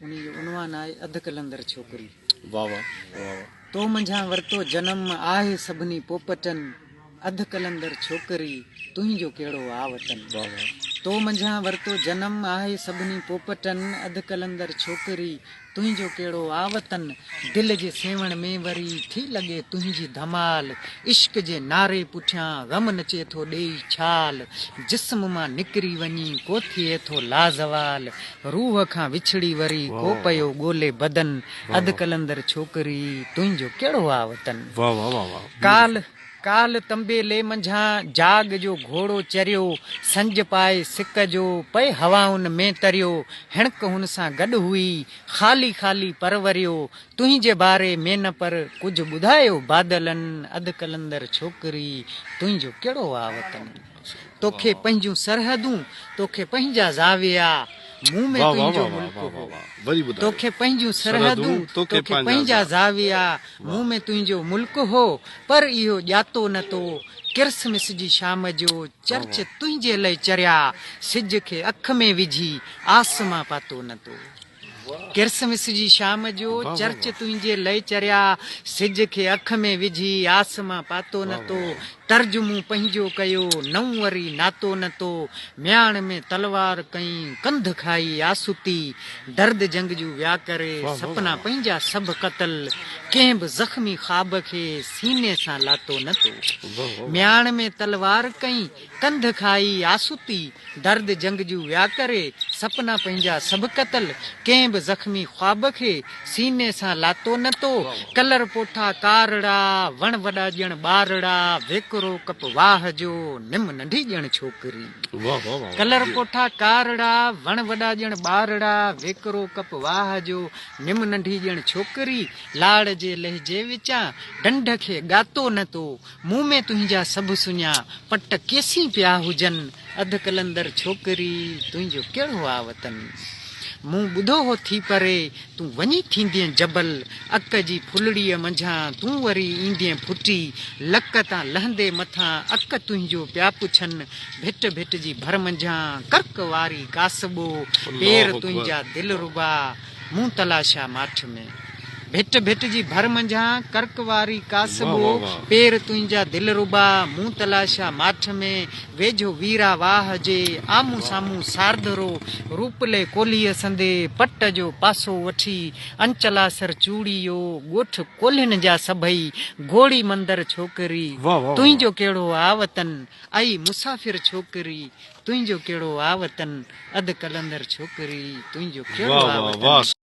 انهي جو عنوان آهي اڌ قلندر ڇوڪري. واه واه واه واه. تو منجهان ورتو جنم آهي سڀني پوپٽن اڌ قلندر ڇوڪري تنهنجو ڪهڙو آ وطن. واه واه. تو منجهان ورتو جنم آهي سڀني پوپٽن اڌ قلندر ڇوڪري تنهنجو ڪهڙو آ وطن. دل جي سيوهڻ ۾ وري ٿي لڳي تنهنجي ڌمال عشق جي نعري پٺيان غم نچي ٿو ڏيئي ڇال جسم مان نڪري وڃي ڪو ٿئي ٿو لازوال روح کان وڇڙي وري ڪو پيو ڳولي بدن اڌ قلندر ڇوڪري تنهنجو ڪهڙو آ وطن ڪالهه ڪالهه تنبيلي منجهان جاڳ جو گهوڙو چريو سنج پائي سڪ جو پئي هوائن ۾ تريو هڻڪ هن سان گڏ هئي خالي خالي پر وريو تنهنجي باري ۾ نه پر ڪجهه ٻڌايو بادلن اڌ قلندر ڇوڪري تنهنجو ڪهڙو آ وطن توکي پنهنجون سرحدون، توکي پنهنجا زاويا، مون ۾ تنهنجو ملڪ هو. توکي پنهنجون سرحدون، توکي پنهنجا زاويا، مون ۾ تنهنجو ملڪ هو. پر اهو ڄاتو نه تو، ڪرسمس جي شام جو چرچ تنهنجي لئه چريا، سج کي اک ۾ وجهي آسمان پاتو نه تو. ڪرسمس جي شام جو چرچ تنهنجي لئه چريا، سج کي اک ۾ وجهي آسمان پاتو نه تو، ترجمو پنهنجو ڪيو نئون وري ناتو نه تو، مياڻ ۾ تلوار ڪئين ڪنڌ کائي آستي، درد جنگ جون ويا ڪري سپنا پنهنجا سڀ قتل، ڪنهن به زخمي خواب کي سيني سان لاتو نه تو، مياڻ ۾ تلوار ڪئين ڪنڌ کائي آستي، درد جنگ جون ويا ڪري، سپنا پنهنجا سڀ قتل، ڪنهن به زخمي خواب کي، سيني سان لاتو نه تو، ڪلر پوٺا ڪارڙا، وڻ وڏا ڄڻ ٻارڙا، ويڪرو ڪپ واهه جو، نم ننڍي ڄڻ ڇوڪري. ڪلر پوٺا ڪارڙا، وڻ وڏا ڄڻ ٻارڙا، ويڪرو ڪپ واهه جو، نم ننڍي ڄڻ ڇوڪري، لاڙ جي لهجي وچان، ڍنڍ کي ڳاتو نه تو، مون ۾ تنهنجا سڀ سڃا پٽ ڪيسين پيا هجن، اڌ قلندر ڇوڪري تنهنجو ڪهڙو آ وطن؟ مون ٻڌو هو ٿي پري تون وڃي ٿيندين جبل، اڪ جي ڦلڙيء منجهان تون وري ايندين ڦٽي، لڪ تان لهندي مٿان اڪ تنهنجو پيا پڇن، ڀٽ ڀٽ جي ڀر منجهان ڪرڪ واري ڪاسٻو، پير تنهنجا دلربا. مون تلاشيا ماٺ ۾. ڀٽ ڀٽ جي ڀر منجهان، ڪرڪ واري ڪاسٻو، پير تنهنجا دلربا، مون تلاشيا ماٺ ۾. ويجهو ويرا واهه جي، آمهون سامهون سارڌرو، روپلي ڪولهيء سندي، پٽ جو پاسو وٺي، انچلاسر چوڙيو، ڳوٺ ڪولهين جا سڀئي، گهوڙي مندر ڇوڪري، تنهنجو ڪهڙو آ وطن، اي مسافر ڇوڪري، تنهنجو ڪهڙو آ وطن، اڌ قلندر ڇوڪري، تنهنجو ڪهڙو آ وطن.